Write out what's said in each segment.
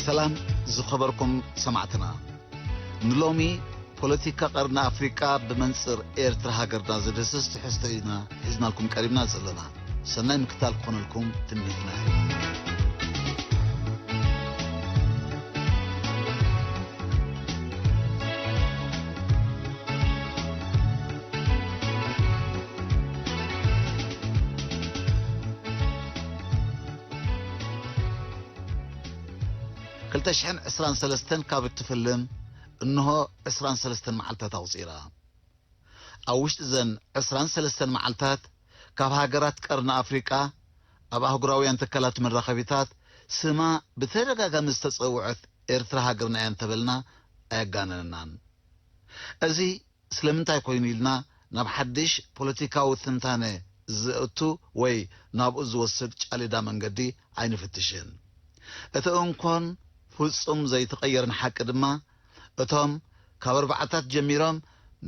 ሰላም ዝኸበርኩም ሰማዕትና፣ ንሎሚ ፖለቲካ ቀርኒ ኣፍሪቃ ብመንጽር ኤርትራ ሃገርና ዝድህስስ ትሕዝቶ ኢና ሒዝናልኩም ቀሪብና ዘለና። ሰናይ ምክታል ክኾነልኩም ትምኒትና እዩ። ክልተ ሽሕን ዕስራን ሰለስተን ካብ እትፍልም እንሆ ዕስራን ሰለስተን መዓልታት ኣቑጺራ። ኣብ ውሽጢ ዘን ዕስራን ሰለስተን መዓልታት ካብ ሃገራት ቀርኒ ኣፍሪቃ ኣብ ኣህጉራውያን ትካላት መራኸቢታት ስማ ብተደጋጋሚ ዝተጸውዐት ኤርትራ ሃገርና እያ እንተበልና ኣየጋነንናን። እዚ ስለምንታይ ኮይኑ ኢልና ናብ ሓድሽ ፖለቲካዊ ትንታነ ዘእቱ ወይ ናብኡ ዝወስድ ጫሌዳ መንገዲ ኣይንፍትሽን። እቲ እንኮን ፍጹም ዘይተቐየረን ሓቂ ድማ፣ እቶም ካብ ኣርባዓታት ጀሚሮም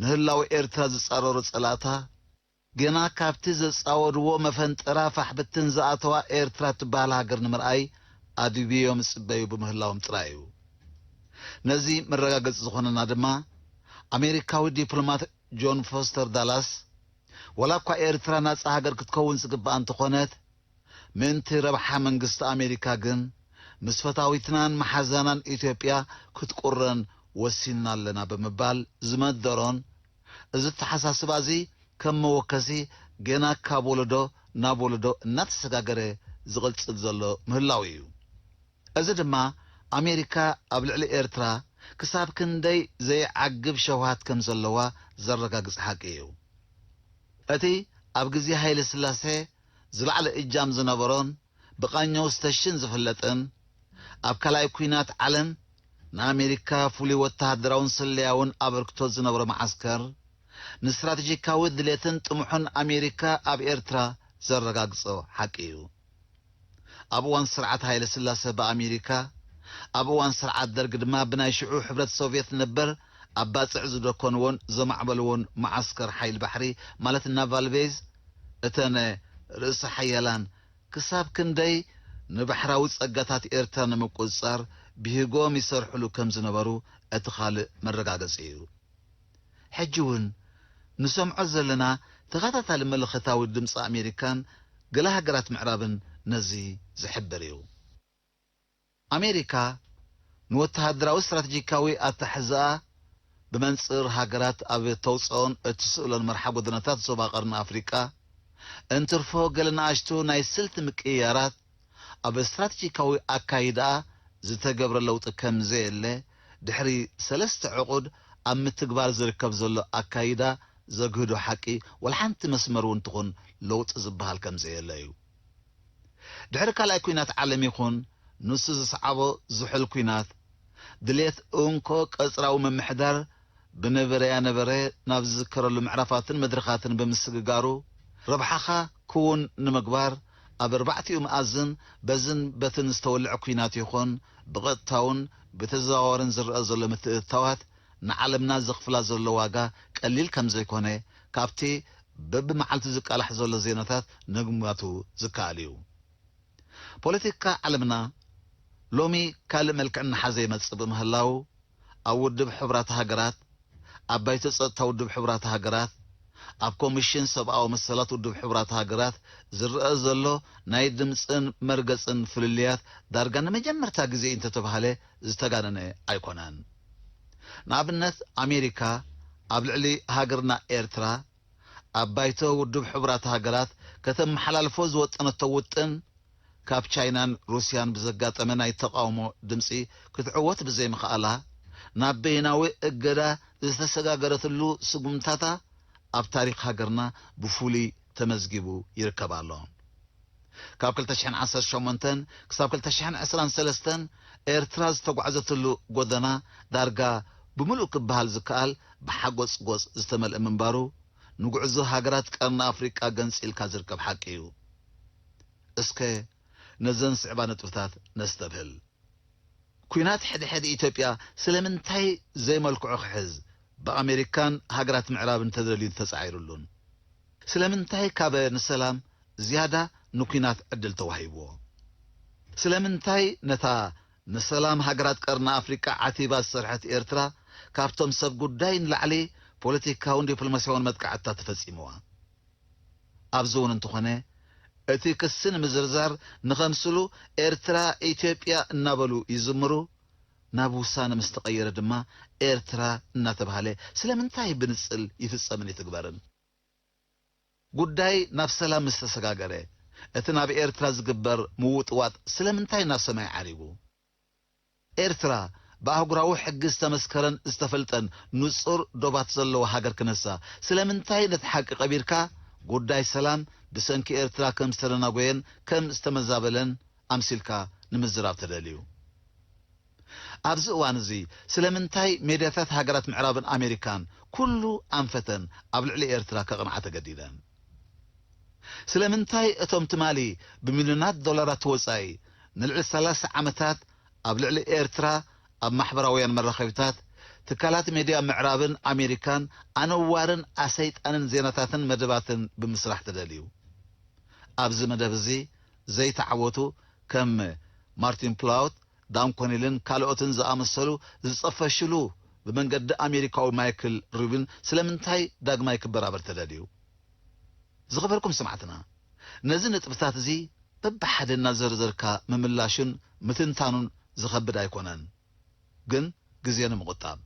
ንህላወ ኤርትራ ዝጻረሩ ጸላእታ፣ ገና ካብቲ ዘጻወድዎ መፈንጠራ ፋሕ ብትን ዝኣተዋ ኤርትራ እትበሃል ሃገር ንምርኣይ ኣድብዮም ዝጽበዩ ብምህላዎም ጥራይ እዩ። ነዚ መረጋገጺ ዝኾነና ድማ፣ ኣሜሪካዊ ዲፕሎማት ጆን ፎስተር ዳላስ፣ ዋላ እኳ ኤርትራ ናጻ ሃገር ክትከውን ዝግብኣ እንተኾነት፣ ምእንቲ ረብሓ መንግስቲ ኣሜሪካ ግን፣ ምስ ፈታዊትናን መሓዛናን ኢትዮጵያ ክትቁረን ወሲንና ኣለና ብምባል ዝመደሮን፣ እዚ ኣተሓሳስባ እዚ ከም መወከሲ ገና ካብ ወለዶ ናብ ወለዶ እናተሰጋገረ ዝቕጽል ዘሎ ምህላው እዩ። እዚ ድማ ኣሜሪካ ኣብ ልዕሊ ኤርትራ ክሳብ ክንደይ ዘይዓግብ ሸውሃት ከም ዘለዋ ዘረጋግጽ ሓቂ እዩ። እቲ ኣብ ግዜ ሃይለ ስላሴ ዝለዓለ እጃም ዝነበሮን ብቃኘው ስተሽን ዝፍለጥን፣ ኣብ ካልኣይ ኲናት ዓለም ንኣሜሪካ ፍሉይ ወተሃደራውን ስለያውን ኣበርክቶ ዝነበሮ መዓስከር፣ ንስትራተጂካዊ ድሌትን ጥሙሕን ኣሜሪካ ኣብ ኤርትራ ዘረጋግጾ ሓቂ እዩ። ኣብ እዋን ስርዓት ሃይለ ስላሰ ብኣሜሪካ፣ ኣብ እዋን ስርዓት ደርግ ድማ ብናይ ሽዑ ሕብረት ሶቭየት ነበር ኣብ ባጽዕ ዝደኮንዎን ዘማዕበልዎን መዓስከር ሓይሊ ባሕሪ፣ ማለት ናቫል ቤዝ፣ እተን ርእሰ ሓያላን ክሳብ ክንደይ ንባሕራዊ ጸጋታት ኤርትራ ንምቁጽጻር ብሂጎም ይሰርሕሉ ከም ዝነበሩ እቲ ካልእ መረጋገጺ እዩ። ሕጂ እውን ንሰምዖ ዘለና ተኸታታሊ መለኸታዊ ድምፂ ኣሜሪካን ገለ ሃገራት ምዕራብን ነዚ ዝሕብር እዩ። ኣሜሪካ ንወተሃደራዊ ስትራተጂካዊ ኣተሓሕዛኣ ብመንጽር ሃገራት ኣብ እተውፅኦን እትስእሎን መርሓ ጎደናታት ዞባ ቀርኒ ኣፍሪቃ፣ እንትርፎ ገለ ንኣሽቱ ናይ ስልቲ ምቅይያራት ኣብ ስትራተጂካዊ ኣካይዳኣ ዝተገብረ ለውጢ ከም ዘየለ፣ ድሕሪ ሰለስተ ዕቑድ ኣብ ምትግባር ዝርከብ ዘሎ ኣካይዳ ዘግህዶ ሓቂ፣ ወላ ሓንቲ መስመር እውን ትኹን ለውጢ ዝበሃል ከም ዘየለ እዩ። ድሕሪ ካልኣይ ኲናት ዓለም ይኹን ንሱ ዝሰዓቦ ዝሑል ኲናት፣ ድሌት እንኮ ቀጽራዊ ምምሕዳር ብነበረያ ነበረ ናብ ዝዝከረሉ ምዕራፋትን መድረኻትን ብምስግጋሩ፣ ረብሓኻ ክውን ንምግባር ኣብ ኣርባዕቲኡ መኣዝን በዝን በትን ዝተወልዐ ኲናት ይኹን ብቐጥታውን ብተዘዋዋርን ዝረኣ ዘሎ ምትእትታዋት ንዓለምና ዘኽፍላ ዘሎ ዋጋ ቀሊል ከም ዘይኮነ ካብቲ በብመዓልቱ ዝቃላሕ ዘሎ ዜናታት ንምግማቱ ዝከኣል እዩ። ፖለቲካ ዓለምና ሎሚ ካልእ መልክዕ እናሓዘ ይመጽእ ብምህላው፣ ኣብ ውድብ ሕቡራት ሃገራት፣ ኣብ ባይቶ ጸጥታ ውድብ ሕቡራት ሃገራት፣ ኣብ ኮሚሽን ሰብኣዊ መሰላት ውድብ ሕቡራት ሃገራት ዝረኣ ዘሎ ናይ ድምጽን መርገጽን ፍልልያት ዳርጋ ንመጀመርታ ግዜ እንተተባህለ ዝተጋነነ ኣይኮነን። ንኣብነት፣ ኣሜሪካ ኣብ ልዕሊ ሃገርና ኤርትራ ኣብ ባይቶ ውድብ ሕቡራት ሃገራት ከተመሓላልፎ ዝወጠነቶ ውጥን፣ ካብ ቻይናን ሩስያን ብዘጋጠመ ናይ ተቓውሞ ድምጺ ክትዕወት ብዘይምኽኣላ፣ ናብ በይናዊ እገዳ ዝተሰጋገረትሉ ስጉምታታ ኣብ ታሪኽ ሃገርና ብፍሉይ ተመዝጊቡ ይርከብ ኣሎ። ካብ ክልተ ሽሕን ዓሰርተ ሸሞንተን ክሳብ ክልተ ሽሕን ዕስራን ሰለስተን ኤርትራ ዝተጓዕዘትሉ ጎደና ዳርጋ ብምሉእ ክበሃል ዝከኣል ብሓጎጽጎጽ ዝተመልአ ምንባሩ፣ ንጉዕዞ ሃገራት ቀርኒ ኣፍሪቃ ገንጺልካ ዝርከብ ሓቂ እዩ። እስከ ነዘን ዝስዕባ ነጥብታት ነስተብህል። ኲናት ሕድሕድ ኢትዮጵያ ስለምንታይ ዘይመልክዑ ክሕዝ ብኣሜሪካን ሃገራት ምዕራብን ተደልዩ ተጻዒሩሉን? ስለምንታይ ካበ ንሰላም ዝያዳ ንኲናት ዕድል ተዋሂብዎ? ስለምንታይ ነታ ንሰላም ሃገራት ቀርኒ ኣፍሪቃ ዓቲባ ዝሰርሐት ኤርትራ፣ ካብቶም ሰብ ጉዳይ ንላዕሊ ፖለቲካውን ዲፕሎማስያውን መጥቃዕትታት ተፈጺምዋ። ኣብዚ እውን እንተኾነ፣ እቲ ክሲ ንምዝርዛር ንኸምስሉ ኤርትራ፣ ኢትዮጵያ እናበሉ ይዝምሩ፣ ናብ ውሳነ ምስ ተቐየረ ድማ ኤርትራ እናተባህለ ስለምንታይ ብንጽል ይፍጸምን ይትግበርን? ጉዳይ ናብ ሰላም ምስ ተሰጋገረ፣ እቲ ናብ ኤርትራ ዝግበር ምውጥዋጥ ስለምንታይ ናብ ሰማይ ዓሪጉ? ኤርትራ ብኣህጉራዊ ሕጊ ዝተመስከረን ዝተፈልጠን ንጹር ዶባት ዘለዎ ሃገር ክነሳ፣ ስለምንታይ ነቲ ሓቂ ቀቢርካ ጉዳይ ሰላም ብሰንኪ ኤርትራ ከም ዝተደናጎየን ከም ዝተመዛበለን ኣምሲልካ ንምዝራብ ተደልዩ? ኣብዚ እዋን እዚ ስለምንታይ ሜድያታት ሃገራት ምዕራብን ኣሜሪካን ኩሉ ኣንፈተን ኣብ ልዕሊ ኤርትራ ከቕንዓ ተገዲደን? ስለምንታይ እቶም ትማሊ ብሚልዮናት ዶላራት ወጻኢ ንልዕሊ ሰላሳ ዓመታት ኣብ ልዕሊ ኤርትራ ኣብ ማሕበራውያን መራኸቢታት፣ ትካላት ሜድያ ምዕራብን ኣሜሪካን ኣነዋርን ኣሰይጣንን ዜናታትን መደባትን ብምስራሕ ተደልዩ? ኣብዚ መደብ እዚ ዘይተዓወቱ ከም ማርቲን ፕላውት፣ ዳን ኮኔልን ካልኦትን ዝኣመሰሉ ዝጸፈሽሉ ብመንገዲ ኣሜሪካዊ ማይክል ሩቢን ስለምንታይ ዳግማይ ክበራበር ተደልዩ? ዝኸበርኩም ሰማዕትና፣ ነዚ ነጥብታት እዚ በብሓደ እናዘርዘርካ ምምላሹን ምትንታኑን ዝኸብድ ኣይኮነን፣ ግን ግዜ ንምቑጣብ።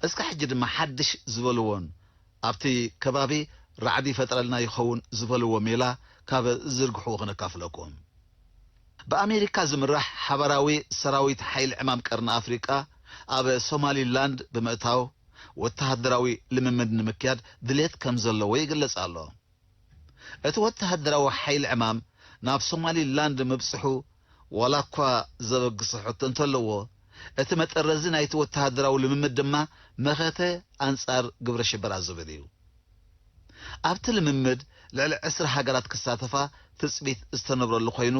እስከ ሕጂ ድማ ሓድሽ ዝበልዎን ኣብቲ ከባቢ ራዕዲ ይፈጥረልና ይኸውን ዝበልዎ ሜላ ካብ ዝዝርግሕዎ ክነካፍለኩም። ብኣሜሪካ ዝምራሕ ሓባራዊ ሰራዊት ሓይሊ ዕማም ቀርኒ ኣፍሪቃ ኣብ ሶማሊላንድ ብምእታው ወተሃደራዊ ልምምድ ንምክያድ ድሌት ከም ዘለዎ ይግለጽ ኣሎ። እቲ ወተሃደራዊ ሓይሊ ዕማም ናብ ሶማሊላንድ ምብጽሑ ዋላ እኳ ዘበግሶ ሕቶ እንተለዎ፣ እቲ መጠረዚ ናይቲ ወተሃደራዊ ልምምድ ድማ መኸተ ኣንጻር ግብረ ሽበራ ዝብል እዩ። ኣብቲ ልምምድ ልዕሊ ዕስራ ሃገራት ክሳተፋ ትጽቢት ዝተነብረሉ ኮይኑ፣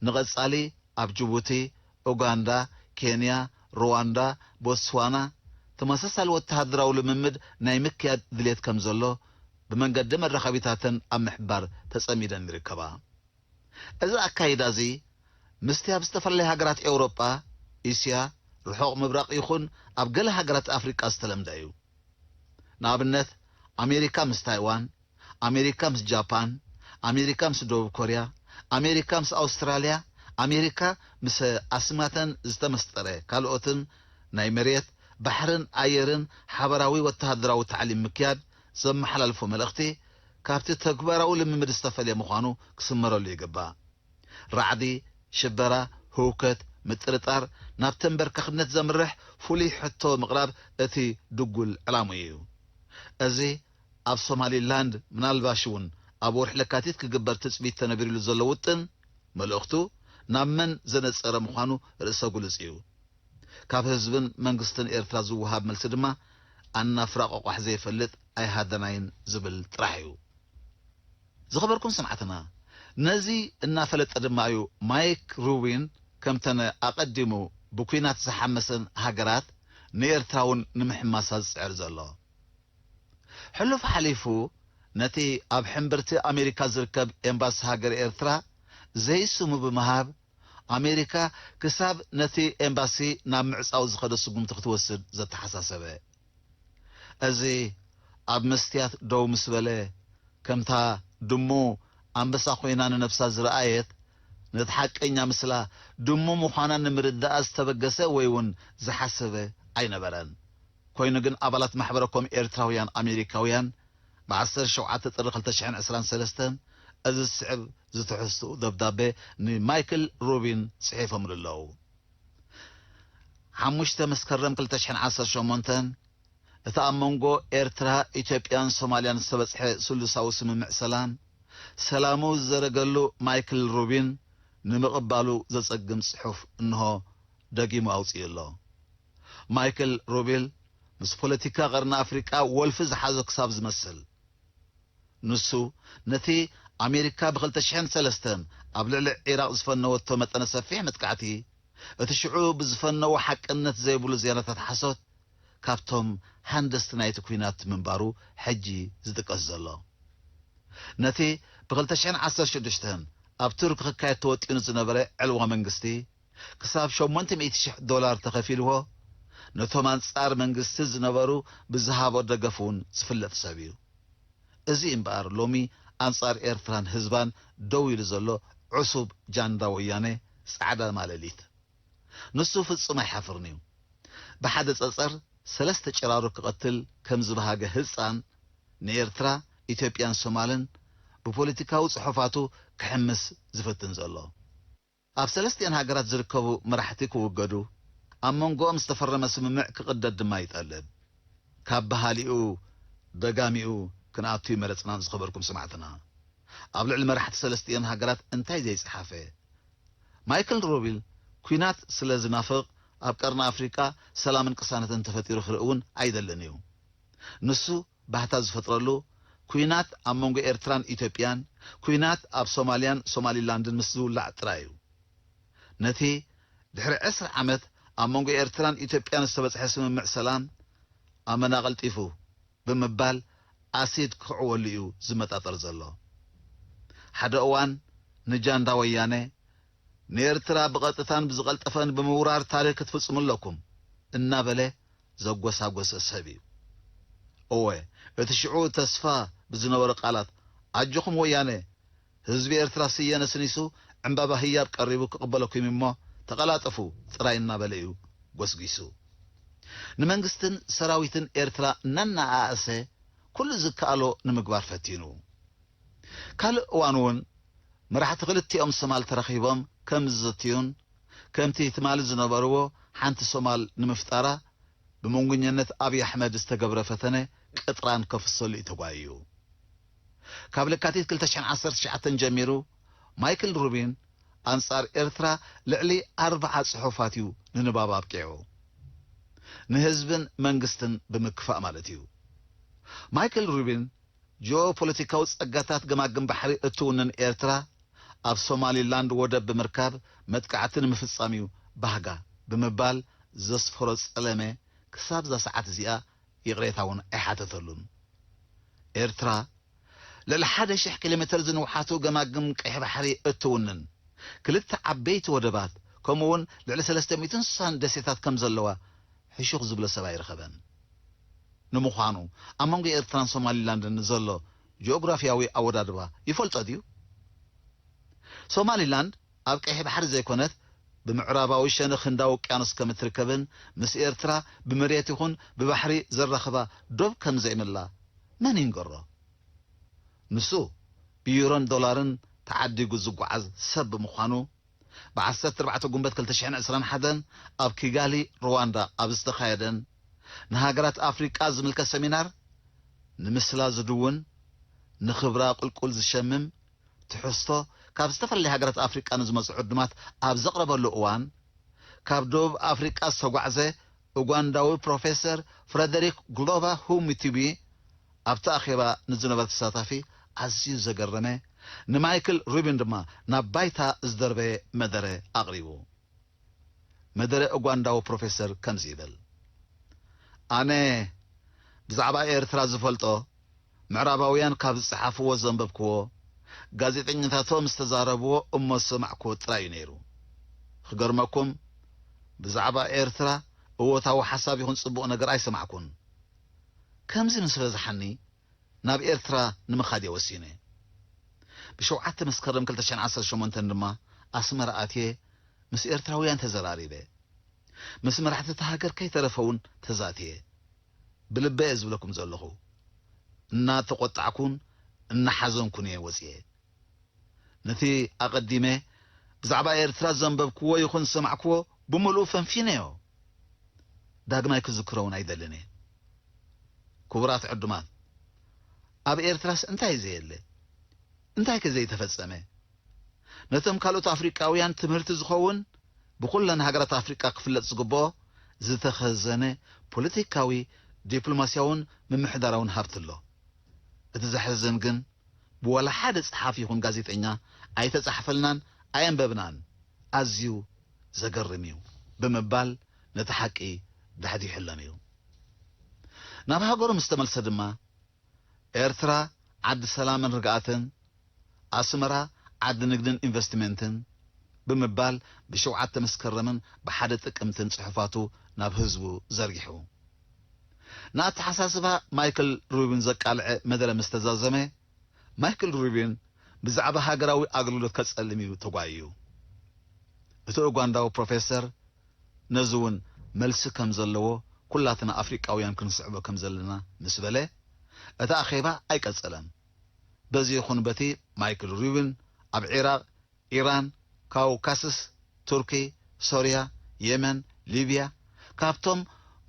ንቐጻሊ ኣብ ጅቡቲ፣ ኡጋንዳ፣ ኬንያ፣ ሩዋንዳ፣ ቦትስዋና ተመሳሳሊ ወተሃደራዊ ልምምድ ናይ ምክያድ ድሌት ከም ዘሎ ብመንገዲ መራኸቢታተን ኣብ ምሕባር ተጸሚደን ይርከባ። እዚ ኣካይዳ እዚ ምስቲ ኣብ ዝተፈላለያ ሃገራት ኤውሮጳ፣ እስያ፣ ርሑቕ ምብራቕ ይኹን ኣብ ገለ ሃገራት ኣፍሪቃ ዝተለምደ እዩ። ንኣብነት፣ ኣሜሪካ ምስ ታይዋን፣ ኣሜሪካ ምስ ጃፓን፣ ኣሜሪካ ምስ ደቡብ ኮርያ፣ ኣሜሪካ ምስ ኣውስትራልያ፣ ኣሜሪካ ምስ ኣስማተን ዝተመስጠረ ካልኦትን ናይ መሬት፣ ባሕርን ኣየርን ሓበራዊ ወተሃደራዊ ታዕሊም ምክያድ ዘመሓላልፎ መልእኽቲ ካብቲ ተግባራዊ ልምምድ ዝተፈልየ ምዃኑ ክስመረሉ ይግባእ። ራዕዲ፣ ሽበራ፣ ህውከት፣ ምጥርጣር፣ ናብ ተንበርካኽነት ዘምርሕ ፍሉይ ሕቶ ምቕራብ እቲ ድጉል ዕላምኡ እዩ። እዚ ኣብ ሶማሊላንድ ምናልባሽ እውን ኣብ ወርሒ ለካቲት ክግበር ትጽቢት ተነቢርሉ ዘሎ ውጥን፣ መልእኽቱ ናብ መን ዘነጸረ ምዃኑ ርእሰ ግሉጽ እዩ። ካብ ህዝብን መንግስትን ኤርትራ ዝወሃብ መልሲ ድማ ኣናፍራ ቆቋሕ ዘይፈልጥ ኣይሃደናይን ዝብል ጥራሕ እዩ። ዝኸበርኩም ሰማዕትና፣ ነዚ እናፈለጠ ድማ እዩ ማይክ ሩቢን ከምተን ኣቐዲሙ ብኲናት ዝሓመሰን ሃገራት ንኤርትራ እውን ንምሕማሳ ዝጽዕር ዘሎ። ሕሉፍ ሓሊፉ ነቲ ኣብ ሕምብርቲ ኣሜሪካ ዝርከብ ኤምባሲ ሃገር ኤርትራ ዘይስሙ ብምሃብ ኣሜሪካ ክሳብ ነቲ ኤምባሲ ናብ ምዕጻው ዝኸደ ስጉምቲ ክትወስድ ዘተሓሳሰበ። እዚ ኣብ መስትያት ደው ምስ በለ፣ ከምታ ድሙ ኣንበሳ ኮይና ንነብሳ ዝረኣየት፣ ነቲ ሓቀኛ ምስላ ድሙ ምዃና ንምርዳኣ ዝተበገሰ ወይ እውን ዝሓሰበ ኣይነበረን። ኮይኑ ግን ኣባላት ማሕበረ ኮም ኤርትራውያን ኣሜሪካውያን ብ ዓሰርተ ሸውዓተ ጥሪ ክልተ ሽሕን ዕስራን ሰለስተን እዚ ዝስዕብ ዝተሕዝትኡ ደብዳቤ ንማይክል ሩቢን ጽሒፎምሉ ኣለዉ። ሓሙሽተ መስከረም ክልተ ሽሕን ዓሰርተ ሸሞንተን እቲ ኣብ መንጎ ኤርትራ፣ ኢትዮጵያን ሶማልያን ዝተበጽሐ ስሉሳዊ ስምምዕ ሰላም፣ ሰላሙ ዝዘረገሉ ማይክል ሩቢን ንምቕባሉ ዘጸግም ጽሑፍ እንሆ ደጊሙ ኣውጺኡ ኣሎ። ማይክል ሩቢል ምስ ፖለቲካ ቀርኒ ኣፍሪቃ ወልፊ ዝሓዞ ክሳብ ዝመስል፣ ንሱ ነቲ ኣሜሪካ ብ ክልተ ሽሕን ሰለስተን ኣብ ልዕሊ ዒራቕ ዝፈነወቶ መጠነ ሰፊሕ መጥቃዕቲ፣ እቲ ሽዑ ብዝፈነዎ ሓቅነት ዘይብሉ ዜናታት ሓሶት፣ ካብቶም ሃንደስቲ ናይቲ ኲናት ምንባሩ ሕጂ ዝጥቀስ ዘሎ። ነቲ ብ ክልተ ሽሕን ዓሰርተ ሽዱሽተን ኣብ ቱርኪ ክካየድ ተወጢኑ ዝነበረ ዕልዋ መንግስቲ፣ ክሳብ ሸሞንተ ሚእቲ ሽሕ ዶላር ተኸፊልዎ፣ ነቶም ኣንጻር መንግስቲ ዝነበሩ ብዝሃቦ ደገፍ እውን ዝፍለጥ ሰብ እዩ። እዚ እምበኣር ሎሚ ኣንጻር ኤርትራን ህዝባን ደው ኢሉ ዘሎ ዕሱብ ጃንዳ ወያነ ጻዕዳ ማለሊት። ንሱ ፍጹም ኣይሓፍርን እዩ። ብሓደ ጸጸር ሰለስተ ጭራሩ ክቐትል ከም ዝበሃገ ህጻን፣ ንኤርትራ፣ ኢትዮጵያን ሶማልን ብፖለቲካዊ ጽሑፋቱ ክሕምስ ዝፍትን ዘሎ። ኣብ ሰለስቲኣን ሃገራት ዝርከቡ መራሕቲ ክውገዱ፣ ኣብ መንጎኦም ዝተፈረመ ስምምዕ ክቕደድ ድማ ይጠልብ። ካብ በሃሊኡ ደጋሚኡ ክንኣቱ ይመረጽና። ዝኸበርኩም ሰማዕትና፣ ኣብ ልዕሊ መራሕቲ ሰለስቲኣን ሃገራት እንታይ ዘይጸሓፈ? ማይክል ሩቢን ኲናት ስለ ዝናፍቕ፣ ኣብ ቀርኒ ኣፍሪቃ ሰላምን ቅሳነትን ተፈጢሩ ክርኢ እውን ኣይደልን እዩ። ንሱ ባህታ ዝፈጥረሉ፣ ኲናት ኣብ መንጎ ኤርትራን ኢትዮጵያን፣ ኲናት ኣብ ሶማልያን ሶማሊላንድን ምስ ዝውላዕ ጥራይ እዩ። ነቲ ድሕሪ ዕስራ ዓመት ኣብ መንጎ ኤርትራን ኢትዮጵያን ዝተበጽሐ ስምምዕ ሰላም ኣመና ቀልጢፉ ብምባል ኣሲድ ክኽዕወሉ እዩ ዝመጣጠር ዘሎ። ሓደ እዋን ንጃንዳ ወያነ፣ ንኤርትራ ብቐጥታን ብዝቐልጠፈን ብምውራር ታሪኽ ክትፍጽሙ ኣለኩም እናበለ ዘጎሳጎሰ ሰብ እዩ። እወ፣ እቲ ሽዑ ተስፋ ብዝነበሮ ቃላት፣ ኣጆኹም ወያነ፣ ህዝቢ ኤርትራ ስየ ነስኒሱ ዕምባባ ህያብ ቀሪቡ ክቕበለኩም እሞ ተቐላጠፉ ጥራይ እናበለ እዩ ጎስጒሱ። ንመንግስትን ሰራዊትን ኤርትራ እናነኣኣሰ ኩሉ ዝከኣሎ ንምግባር ፈቲኑ። ካልእ እዋን እውን መራሕቲ ክልቲኦም ሶማል ተራኺቦም ከም ዝዘትዩን ከምቲ ትማሊ ዝነበርዎ ሓንቲ ሶማል ንምፍጣራ ብመንጎኛነት ኣብይ ኣሕመድ ዝተገብረ ፈተነ ቅጥራን ከፍሰሉ እዩ ተጓይዩ። ካብ ለካቲት ክልተ ሽሕን ዓሰርተ ትሽዓተን ጀሚሩ ማይክል ሩቢን ኣንጻር ኤርትራ ልዕሊ ኣርብዓ ጽሑፋት እዩ ንንባብ ኣብቂዑ። ንህዝብን መንግስትን ብምክፋእ ማለት እዩ። ማይክል ሩቢን ጂኦፖለቲካዊ ጸጋታት ገማግም ባሕሪ እትውንን ኤርትራ፣ ኣብ ሶማሊላንድ ወደብ ብምርካብ መጥቃዕቲ ንምፍጻም እዩ ባህጋ ብምባል ዘስፈሮ ጸለመ ክሳብ እዛ ሰዓት እዚኣ ይቕሬታ እውን ኣይሓተተሉን። ኤርትራ ልዕሊ ሓደ ሽሕ ኪሎ ሜተር ዝንውሓቱ ገማግም ቀይሕ ባሕሪ እትውንን፣ ክልተ ዓበይቲ ወደባት፣ ከምኡ እውን ልዕሊ ሰለስተ ሚእትን ስሳን ደሴታት ከም ዘለዋ ሕሹኽ ዝብሎ ሰብ ኣይረኸበን። ንምዃኑ ኣብ መንጎ ኤርትራን ሶማሊላንድን ዘሎ ጂኦግራፊያዊ ኣወዳድባ ይፈልጦ ድዩ? ሶማሊላንድ ኣብ ቀይሕ ባሕሪ ዘይኮነት፣ ብምዕራባዊ ሸነኽ ህንዳዊ ውቅያኖስ ከም እትርከብን ምስ ኤርትራ ብመሬት ይኹን ብባሕሪ ዘራኽባ ዶብ ከም ዘይብላ መን ይንገሮ? ንሱ ብዩሮን ዶላርን ተዓዲጉ ዝጓዓዝ ሰብ ብምዃኑ፣ ብ ዓሰርተ ኣርባዕተ ጉንበት ክልተ ሽሕን ዕስራን ሓደን ኣብ ኪጋሊ ሩዋንዳ ኣብ ዝተኻየደን ንሃገራት ኣፍሪቃ ዝምልከት ሰሚናር፣ ንምስላ ዝድውን፣ ንኽብራ ቁልቁል ዝሸምም ትሕዝቶ ካብ ዝተፈላለያ ሃገራት ኣፍሪቃ ንዝመጹ ዕዱማት ኣብ ዘቕረበሉ እዋን፣ ካብ ደቡብ ኣፍሪቃ ዝተጓዕዘ ኡጋንዳዊ ፕሮፌሰር ፍረደሪክ ግሎባ ሁሚቲቢ ኣብቲ ኣኼባ ንዝነበረ ተሳታፊ ኣዝዩ ዘገረመ፣ ንማይክል ሩቢን ድማ ናብ ባይታ ዝደርበየ መደረ ኣቕሪቡ። መደረ ኡጋንዳዊ ፕሮፌሰር ከምዚ ይብል። ኣነ ብዛዕባ ኤርትራ ዝፈልጦ ምዕራባውያን ካብ ዝጸሓፍዎ ዘንበብክዎ፣ ጋዜጠኛታቶም ዝተዛረብዎ እሞ ዝሰማዕክዎ ጥራይ እዩ ነይሩ። ክገርመኩም፣ ብዛዕባ ኤርትራ እወታዊ ሓሳብ ይኹን ጽቡቕ ነገር ኣይሰማዕኩን። ከምዚ ምስ በዝሓኒ ናብ ኤርትራ ንምኻድ እየ ወሲነ። ብሸውዓተ መስከረም ክልተ ሽሕን ዓሰርተ ሸሞንተን ድማ ኣስመራ ኣትየ ምስ ኤርትራውያን ተዘራሪበ። ምስ መራሕቲ እታ ሃገር ከይተረፈ እውን ተዛትየ። ብልበ እየ ዝብለኩም ዘለኹ። እናተቖጣዕኩን እናሓዘንኩን እየ ወጽየ። ነቲ ኣቐዲመ ብዛዕባ ኤርትራ ዘንበብክዎ ይኹን ዝሰማዕክዎ ብምሉኡ ፈንፊነዮ። ዳግማይ ክዝክሮ እውን ኣይደልን እየ። ክቡራት ዕዱማት፣ ኣብ ኤርትራስ እንታይ ዘየለ? እንታይ ከ ዘይተፈጸመ? ነቶም ካልኦት ኣፍሪቃውያን ትምህርቲ ዝኸውን፣ ብኹለን ሃገራት ኣፍሪቃ ክፍለጥ ዝግብኦ ዝተኸዘነ ፖለቲካዊ፣ ዲፕሎማስያውን ምምሕዳራውን ሃብቲ ኣሎ። እቲ ዘሕዝን ግን፣ ብዋላ ሓደ ጸሓፊ ይኹን ጋዜጠኛ ኣይተጻሕፈልናን ኣየንበብናን። ኣዝዩ ዘገርም እዩ ብምባል ነቲ ሓቂ ዳሕዲሑ ኣለምዩ። ናብ ሃገሩ ምስ ተመልሰ ድማ፣ ኤርትራ ዓዲ ሰላምን ርግኣትን፣ ኣስመራ ዓዲ ንግድን ኢንቨስትመንትን፣ ብምባል ብሸውዓተ መስከረምን ብሓደ ጥቅምትን ጽሑፋቱ ናብ ህዝቡ ዘርጊሑ። ንኣተሓሳስባ ማይክል ሩቢን ዘቃልዐ መደረ ምስ ተዛዘመ፣ ማይክል ሩቢን ብዛዕባ ሃገራዊ ኣገልግሎት ከጸልም እዩ ተጓይዩ። እቲ ኡጋንዳዊ ፕሮፌሰር ነዚ እውን መልሲ ከም ዘለዎ ኩላትና ኣፍሪቃውያን ክንስዕቦ ከም ዘለና ምስ በለ፣ እቲ ኣኼባ ኣይቀጸለን። በዚ ይኹን በቲ ማይክል ሩቢን ኣብ ዒራቕ፣ ኢራን፣ ካውካስስ፣ ቱርኪ፣ ሶርያ፣ የመን፣ ሊብያ ካብቶም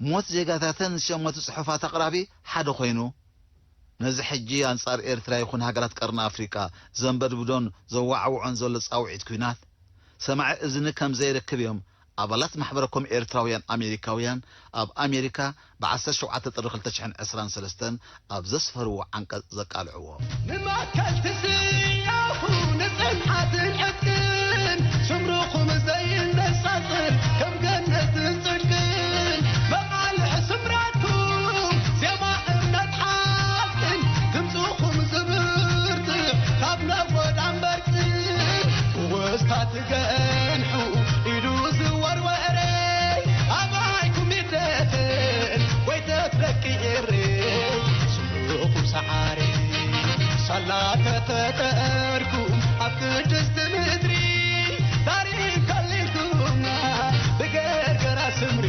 ሞት ዜጋታተን ዝሸመቱ ጽሑፋት ኣቕራቢ ሓደ ኮይኑ፣ ነዚ ሕጂ ኣንጻር ኤርትራ ይኹን ሃገራት ቀርኒ ኣፍሪቃ ዘንበድብዶን ዘዋዕውዖን ዘሎ ጻውዒት ኲናት ሰማዒ እዝኒ ከም ዘይረክብ እዮም ኣባላት ማሕበረ ኮም ኤርትራውያን ኣሜሪካውያን ኣብ ኣሜሪካ ብ ዓሰርተ ሸውዓተ ጥሪ ክልተ ሽሕን ዕስራን ሰለስተን ኣብ ዘስፈርዎ ዓንቀጽ ዘቃልዕዎ። ንመትከል ትስያኹ ንጽንዓትን ዕጥቅን ስምርኹም ዘይነጻጽል ከም ገነትን ጽድቅን መቓልሕ ስምረትኩም ዜማ እምነት ሓቅን ድምጽኹም ዝብርትዕ ካብ ነጎዳ እምበር ጽን ክወስታ ትገንሑ ኢሉ ዝወርወረ ኣባይኩም ይደፈን ወይ ተትረቂ ኤሬ ስምርኹም ሰዓሪ ሳላ ተፈጠርኩም ኣብ ቅድስቲ ምድሪ ታሪኽ ከሊልኩምና ብገርገራ ስምሪ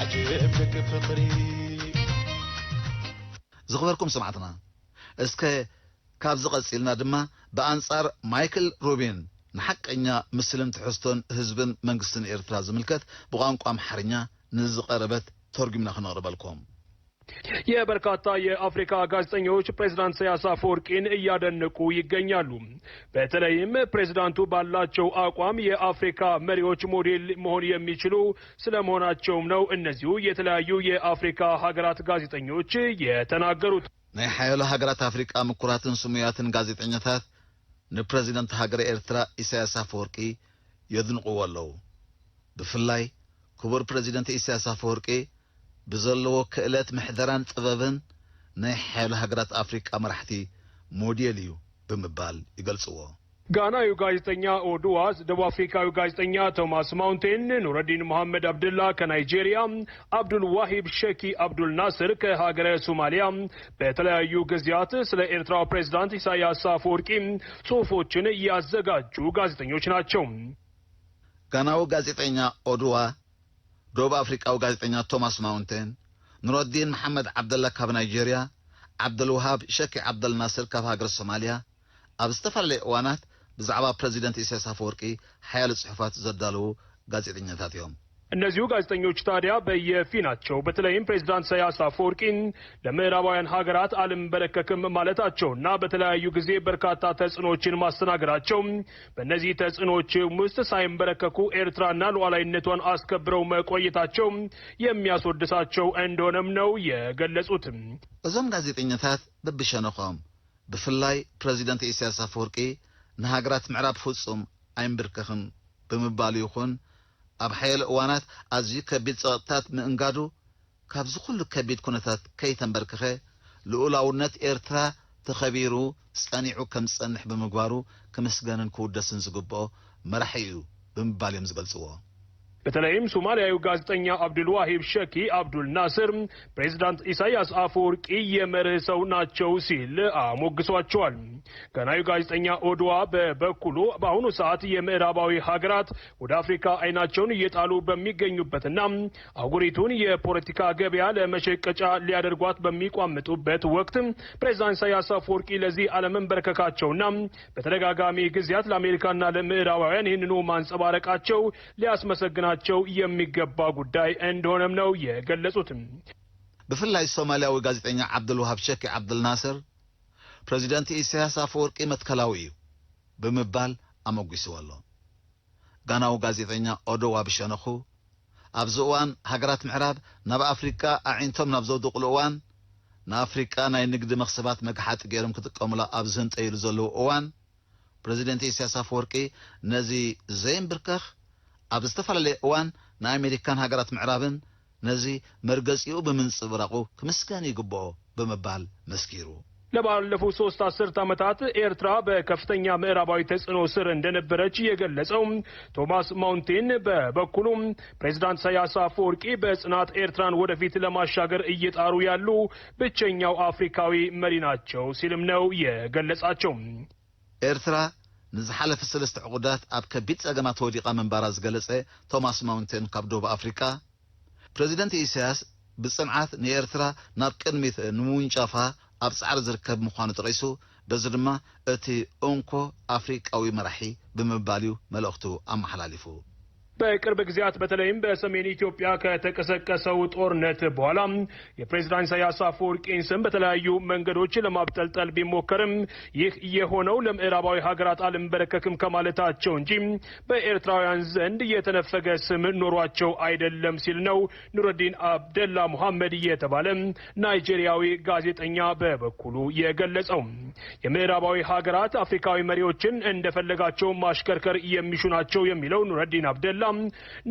ዓጀብ ደቂ ፍቕሪ። ዝኽበርኩም ሰማዕትና፣ እስከ ካብዚ ቀጺልና ድማ ብኣንጻር ማይክል ሩቢን ንሓቀኛ ምስልን ትሕዝቶን ህዝብን መንግስትን ኤርትራ ዝምልከት ብቋንቋ ኣምሓርኛ ንዝቐረበት ተርጉምና ክነቕርበልኩም። የበርካታ የአፍሪካ ጋዜጠኞች ፕሬዝዳንት ኢሳያስ አፈወርቂን እያደነቁ ይገኛሉ። በተለይም ፕሬዝዳንቱ ባላቸው አቋም የአፍሪካ መሪዎች ሞዴል መሆን የሚችሉ ስለመሆናቸውም ነው እነዚሁ የተለያዩ የአፍሪካ ሀገራት ጋዜጠኞች የተናገሩት። ናይ ሓያሎ ሃገራት ኣፍሪቃ ምኩራትን ስሙያትን ጋዜጠኛታት ንፕረዚደንት ሃገረ ኤርትራ ኢሳያስ ኣፈወርቂ የድንቕዎ ኣለዉ። ብፍላይ ክቡር ፕረዚደንት ኢሳያስ ኣፈወርቂ ብዘለዎ ክእለት ምሕደራን ጥበብን ናይ ሓያሎ ሃገራት ኣፍሪቃ መራሕቲ ሞዴል እዩ ብምባል ይገልጽዎ። ጋናዩ ጋዜጠኛ ኦዱዋ፣ ደቡብ አፍሪካዊ ጋዜጠኛ ቶማስ ማውንቴን፣ ኑረዲን መሐመድ አብድላ ከናይጄሪያ፣ አብዱል ዋሂብ ሸኪ አብዱል ናስር ከሀገረ ሶማሊያ በተለያዩ ጊዜያት ስለ ኤርትራው ፕሬዝዳንት ኢሳያስ አፈወርቂ ጽሑፎችን ያዘጋጁ ጋዜጠኞች ናቸው። ጋናዊ ጋዜጠኛ ኦዱዋ፣ ደቡብ አፍሪቃዊ ጋዜጠኛ ቶማስ ማውንቴን፣ ኑረዲን መሐመድ ዓብደላ ካብ ናይጄሪያ፣ ዓብደልውሃብ ሸኪ ዓብደል ናስር ካብ ሃገር ሶማሊያ፣ ኣብ ዝተፈላለየ እዋናት ብዛዕባ ፕረዚደንት ኢሳያስ ኣፈወርቂ ሓያሎ ጽሑፋት ዘዳለዉ ጋዜጠኛታት እዮም። እነዚሁ ጋዜጠኞች ታዲያ በየፊናቸው በተለይም ፕሬዝዳንት ኢሳያስ አፈወርቂ ለምዕራባውያን ሀገራት አልንበረከክም ማለታቸውና በተለያዩ ጊዜ በርካታ ተጽዕኖዎችን ማስተናገዳቸው፣ በእነዚህ ተጽዕኖዎች ውስጥ ሳይንበረከኩ ኤርትራና ሉዓላዊነቷን አስከብረው መቆየታቸው የሚያስወድሳቸው እንደሆነም ነው የገለጹት። እዞም ጋዜጠኛታት በብሸነኾም ብፍላይ ፕረዚደንት ኢሳያስ ኣፈወርቂ ንሃገራት ምዕራብ ፍጹም ኣይንብርከኽን ብምባሉ ይኹን ኣብ ሓያሎ እዋናት ኣዝዩ ከቢድ ጸቕጥታት ምእንጋዱ ካብዚ ኩሉ ከቢድ ኩነታት ከይተንበርክኸ ልኡላውነት ኤርትራ ተኸቢሩ ጸኒዑ ከም ዝጸንሕ ብምግባሩ ክምስገንን ክውደስን ዝግብኦ መራሒ እዩ ብምባል እዮም ዝገልጽዎ። በተለይም ሶማሊያዊ ጋዜጠኛ አብዱልዋሂብ ሸኪ አብዱል ናስር ፕሬዝዳንት ኢሳያስ አፈወርቂ የመርህ ሰው ናቸው ሲል አሞግሷቸዋል። ጋናዊ ጋዜጠኛ ኦድዋ በበኩሉ በአሁኑ ሰዓት የምዕራባዊ ሀገራት ወደ አፍሪካ አይናቸውን እየጣሉ በሚገኙበትና አህጉሪቱን የፖለቲካ ገበያ ለመሸቀጫ ሊያደርጓት በሚቋምጡበት ወቅት ፕሬዝዳንት ኢሳያስ አፈወርቂ ለዚህ አለመንበርከካቸውና በተደጋጋሚ ጊዜያት ለአሜሪካና ለምዕራባውያን ይህንኑ ማንጸባረቃቸው ሊያስመሰግናቸው የሚገባ ጉዳይ እንደሆነም ነው የገለጹት። ብፍላይ ሶማሊያዊ ጋዜጠኛ ዓብዱልዋሃብ ሸኪ ዓብዱልናስር ፕረዚደንት ኢሳያስ ኣፈወርቂ መትከላዊ እዩ ብምባል ኣመጒስዎ ኣሎ። ጋናዊ ጋዜጠኛ ኦዶዋ ብሸነኹ ኣብዚ እዋን ሃገራት ምዕራብ ናብ ኣፍሪቃ ኣዒንቶም ናብ ዘውድቕሉ እዋን ንኣፍሪቃ ናይ ንግዲ መኽሰባት መግሓጢ ገይሮም ክጥቀሙላ ኣብ ዝህንጠይሉ ዘለዉ እዋን ፕረዚደንት ኢሳያስ ኣፈወርቂ ነዚ ዘይምብርከኽ ኣብ ዝተፈላለየ እዋን ንኣሜሪካን ሃገራት ምዕራብን ነዚ መርገጺኡ ብምንጽብራቑ ክምስገን ይግብኦ ብምባል መስኪሩ። ለባለፉት ሶስት አስርት ዓመታት ኤርትራ በከፍተኛ ምዕራባዊ ተጽዕኖ ስር እንደነበረች የገለጸው ቶማስ ማውንቴን በበኩሉ፣ ፕሬዝዳንት ኢሳያስ አፈወርቂ በጽናት ኤርትራን ወደፊት ለማሻገር እየጣሩ ያሉ ብቸኛው አፍሪካዊ መሪ ናቸው ሲልም ነው የገለጻቸው። ኤርትራ ንዝሓለፈ ሰለስተ ዕቑዳት ኣብ ከቢድ ጸገማት ወዲቓ ምንባራ ዝገለጸ ቶማስ ማውንቴን ካብ ደቡብ ኣፍሪቃ፣ ፕሬዚደንት ኢሳያስ ብጽንዓት ንኤርትራ ናብ ቅድሚት ንምውንጫፋ ኣብ ጻዕሪ ዝርከብ ምዃኑ ጠቒሱ፣ በዚ ድማ እቲ እንኮ ኣፍሪቃዊ መራሒ ብምባል እዩ መልእኽቱ ኣመሓላሊፉ። በቅርብ ጊዜያት በተለይም በሰሜን ኢትዮጵያ ከተቀሰቀሰው ጦርነት በኋላ የፕሬዝዳንት ኢሳያስ አፈወርቂን ስም በተለያዩ መንገዶች ለማብጠልጠል ቢሞከርም፣ ይህ የሆነው ለምዕራባዊ ሀገራት አልንበረከክም ከማለታቸው እንጂ በኤርትራውያን ዘንድ የተነፈገ ስም ኖሯቸው አይደለም ሲል ነው ኑረዲን አብደላ ሙሐመድ የተባለ ናይጄሪያዊ ጋዜጠኛ በበኩሉ የገለጸው። የምዕራባዊ ሀገራት አፍሪካዊ መሪዎችን እንደፈለጋቸው ማሽከርከር የሚሹ ናቸው የሚለው ኑረዲን አብደላ፣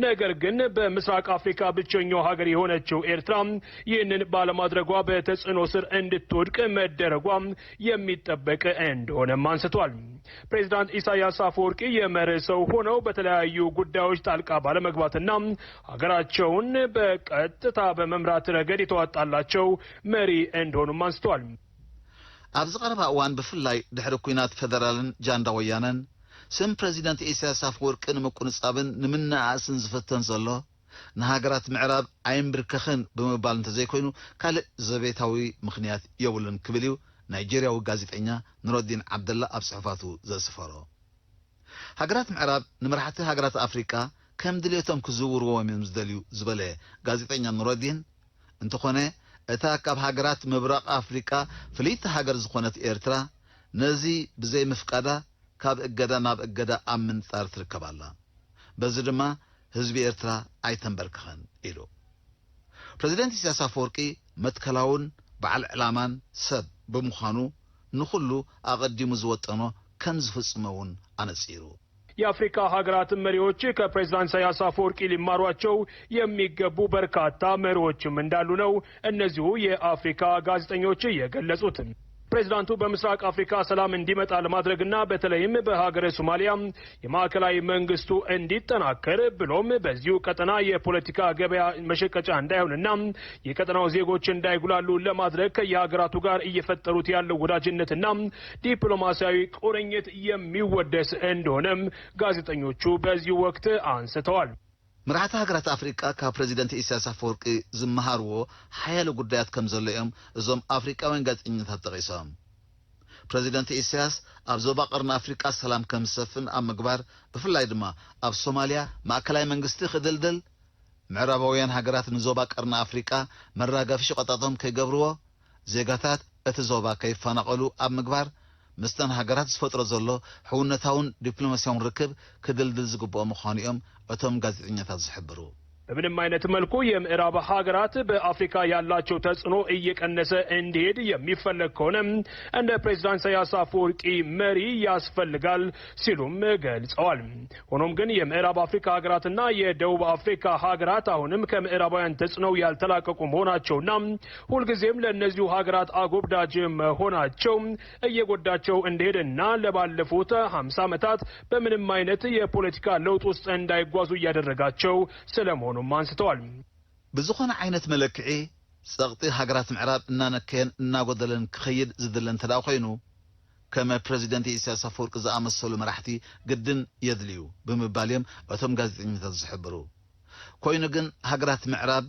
ነገር ግን በምስራቅ አፍሪካ ብቸኛው ሀገር የሆነችው ኤርትራ ይህንን ባለማድረጓ በተጽዕኖ ስር እንድትወድቅ መደረጓ የሚጠበቅ እንደሆነም አንስቷል። ፕሬዝዳንት ኢሳያስ አፈወርቂ የመርህ ሰው ሆነው በተለያዩ ጉዳዮች ጣልቃ ባለመግባትና ሀገራቸውን በቀጥታ በመምራት ረገድ የተዋጣላቸው መሪ እንደሆኑም አንስቷል። ኣብዚ ቀረባ እዋን ብፍላይ ድሕሪ ኲናት ፌደራልን ጃንዳ ወያነን ስም ፕሬዚደንት ኢሳያስ ኣፈወርቂ ንምቁንጻብን ንምንኣእስን ዝፍተን ዘሎ፣ ንሃገራት ምዕራብ ኣይምብርከኽን ብምባል እንተዘይኮይኑ ካልእ ዘቤታዊ ምኽንያት የብሉን ክብል እዩ ናይጄርያዊ ጋዜጠኛ ኑረዲን ዓብደላ ኣብ ጽሑፋቱ ዘስፈሮ። ሃገራት ምዕራብ ንመራሕቲ ሃገራት ኣፍሪቃ ከም ድሌቶም ክዝውርዎም እዮም ዝደልዩ ዝበለ ጋዜጠኛ ኑረዲን፣ እንተኾነ እታ ካብ ሃገራት ምብራቕ ኣፍሪቃ ፍልይቲ ሃገር ዝኾነት ኤርትራ ነዚ ብዘይ ምፍቃዳ ካብ እገዳ ናብ እገዳ ኣብ ምንጻር ትርከብ ኣላ። በዚ ድማ ህዝቢ ኤርትራ ኣይተንበርክኸን ኢሉ። ፕሬዚደንት ኢሳያስ ኣፈወርቂ መትከላውን በዓል ዕላማን ሰብ ብምዃኑ ንኹሉ ኣቐዲሙ ዝወጠኖ ከም ዝፍጽሞ እውን ኣነጺሩ። የአፍሪካ ሀገራት መሪዎች ከፕሬዝዳንት ኢሳያስ አፈወርቂ ሊማሯቸው የሚገቡ በርካታ መሪዎችም እንዳሉ ነው እነዚሁ የአፍሪካ ጋዜጠኞች የገለጹት። ፕሬዝዳንቱ በምስራቅ አፍሪካ ሰላም እንዲመጣ ለማድረግና በተለይም በሀገረ ሶማሊያ የማዕከላዊ መንግስቱ እንዲጠናከር ብሎም በዚሁ ቀጠና የፖለቲካ ገበያ መሸቀጫ እንዳይሆንና የቀጠናው ዜጎች እንዳይጉላሉ ለማድረግ ከየሀገራቱ ጋር እየፈጠሩት ያለው ወዳጅነትና ዲፕሎማሲያዊ ቁርኝት የሚወደስ እንደሆነም ጋዜጠኞቹ በዚሁ ወቅት አንስተዋል። መራሕቲ ሃገራት ኣፍሪቃ ካብ ፕሬዚደንት ኢሳያስ ኣፈወርቂ ዝመሃርዎ ሓያለ ጉዳያት ከም ዘሎ እዮም እዞም ኣፍሪቃውያን ጋዜጠኛታት ጠቒሶም። ፕሬዚደንት ኢሳያስ ኣብ ዞባ ቀርኒ ኣፍሪቃ ሰላም ከም ዝሰፍን ኣብ ምግባር፣ ብፍላይ ድማ ኣብ ሶማሊያ ማእከላይ መንግስቲ ክድልድል፣ ምዕራባውያን ሃገራት ንዞባ ቀርኒ ኣፍሪቃ መራገፊ ሸቐጣቶም ከይገብርዎ፣ ዜጋታት እቲ ዞባ ከይፈናቐሉ ኣብ ምግባር፣ ምስተን ሃገራት ዝፈጥሮ ዘሎ ሕውነታውን ዲፕሎማሲያውን ርክብ ክድልድል ዝግብኦ ምዃኑ እዮም እቶም ጋዜጠኛታት ዝሕብሩ። በምንም አይነት መልኩ የምዕራብ ሀገራት በአፍሪካ ያላቸው ተጽዕኖ እየቀነሰ እንዲሄድ የሚፈለግ ከሆነ እንደ ፕሬዝዳንት ኢሳያስ አፈወርቂ መሪ ያስፈልጋል ሲሉም ገልጸዋል። ሆኖም ግን የምዕራብ አፍሪካ ሀገራትና የደቡብ አፍሪካ ሀገራት አሁንም ከምዕራባውያን ተጽዕኖው ያልተላቀቁ መሆናቸውና ሁልጊዜም ለእነዚሁ ሀገራት አጎብዳጅ መሆናቸው እየጎዳቸው እንደሄደና ለባለፉት ሀምሳ ዓመታት በምንም አይነት የፖለቲካ ለውጥ ውስጥ እንዳይጓዙ እያደረጋቸው ስለመሆኑም አንስተዋል። ብዝኾነ ዓይነት መለክዒ ጸቕጢ ሃገራት ምዕራብ እናነከየን እናጎደለን ክኸይድ ዝድለ እንተ ደኣ ኮይኑ፣ ከመ ፕረዚደንት ኢሳያስ ኣፈወርቂ ዝኣመሰሉ መራሕቲ ግድን የድልዩ ብምባል እዮም እቶም ጋዜጠኛታት ዝሕብሩ። ኮይኑ ግን ሃገራት ምዕራብ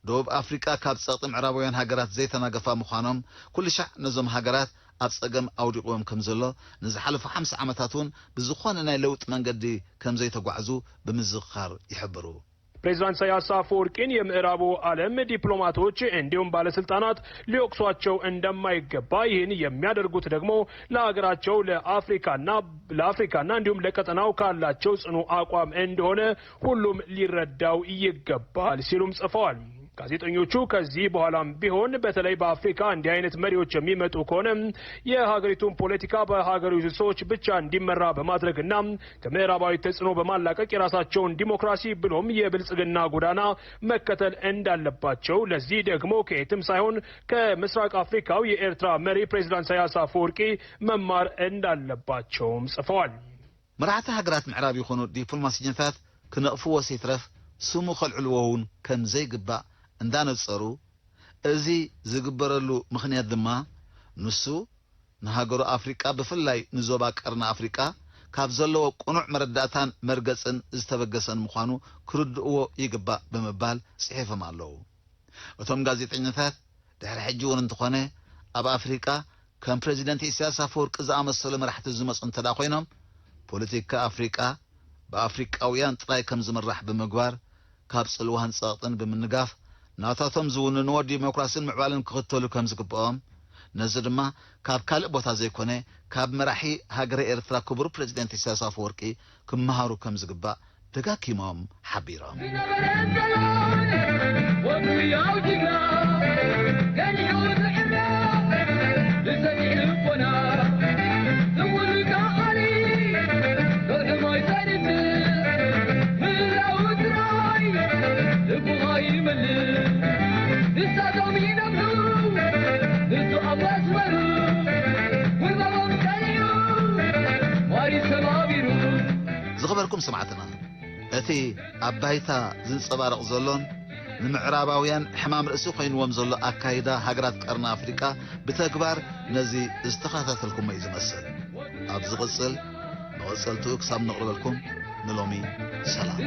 ደቡብ ኣፍሪቃ ካብ ጸቕጢ ምዕራባውያን ሃገራት ዘይተናገፋ ምዃኖም ኩሉ ሻዕ ነዞም ሃገራት ኣብ ጸገም ኣውዲቕዎም ከም ዘሎ ንዝሓለፉ ሓምሳ ዓመታት እውን ብዝኾነ ናይ ለውጢ መንገዲ ከም ዘይተጓዕዙ ብምዝኽኻር ይሕብሩ። ፕሬዝዳንት ኢሳያስ አፈወርቂን የምዕራቡ ዓለም ዲፕሎማቶች እንዲሁም ባለስልጣናት ሊወቅሷቸው እንደማይገባ፣ ይህን የሚያደርጉት ደግሞ ለሀገራቸው ለአፍሪካና ለአፍሪካና እንዲሁም ለቀጠናው ካላቸው ጽኑ አቋም እንደሆነ ሁሉም ሊረዳው ይገባል ሲሉም ጽፈዋል። ጋዜጠኞቹ ከዚህ በኋላም ቢሆን በተለይ በአፍሪካ እንዲህ አይነት መሪዎች የሚመጡ ከሆነ የሀገሪቱን ፖለቲካ በሀገሪቱ ሰዎች ብቻ እንዲመራ በማድረግና ከምዕራባዊ ተጽዕኖ በማላቀቅ የራሳቸውን ዲሞክራሲ ብሎም የብልጽግና ጎዳና መከተል እንዳለባቸው፣ ለዚህ ደግሞ ከየትም ሳይሆን ከምስራቅ አፍሪካው የኤርትራ መሪ ፕሬዝዳንት ኢሳያስ አፈወርቂ መማር እንዳለባቸውም ጽፈዋል። መራሕቲ ሃገራት ምዕራብ ይኹኑ ዲፕሎማሲኛታት ክነቕፍዎ ዘይትረፍ ስሙ ከልዕልዎ እውን ከም ዘይግባእ እንዳነጸሩ፣ እዚ ዝግበረሉ ምኽንያት ድማ ንሱ ንሃገሩ ኣፍሪቃ ብፍላይ ንዞባ ቀርኒ ኣፍሪቃ ካብ ዘለዎ ቅኑዕ መረዳእታን መርገጽን ዝተበገሰን ምዃኑ ክርድእዎ ይግባእ ብምባል ጽሒፎም ኣለዉ። እቶም ጋዜጠኛታት ድሕሪ ሕጂ እውን እንተኾነ ኣብ ኣፍሪቃ ከም ፕረዚደንት ኢሳያስ ኣፈወርቂ ዝኣመሰሉ መራሕቲ ዝመፁ እንተ ኮይኖም ፖለቲካ ኣፍሪቃ ብኣፍሪቃውያን ጥራይ ከም ዝምራሕ ብምግባር ካብ ፅልዋን ፀቕጥን ብምንጋፍ ናታቶም ዝውንንዎ ዲሞክራሲን ምዕባልን ክኽተሉ ከም ዝግብኦም ነዚ ድማ ካብ ካልእ ቦታ ዘይኮነ ካብ መራሒ ሃገረ ኤርትራ ክቡር ፕረዚደንት ኢሳያስ ኣፈወርቂ ክመሃሩ ከም ዝግባእ ደጋጊሞም ሓቢሮም። ዝኸበርኩም ሰማዕትና፣ እቲ ኣብ ባይታ ዝንጸባረቕ ዘሎን ንምዕራባውያን ሕማም ርእሲ ኮይንዎም ዘሎ ኣካይዳ ሃገራት ቀርኒ ኣፍሪቃ ብተግባር ነዚ ዝተኸታተልኩሞ እዩ ዝመስል። ኣብ ዝቕጽል መቐጸልትኡ ክሳብ ነቕርበልኩም ንሎሚ ሰላም።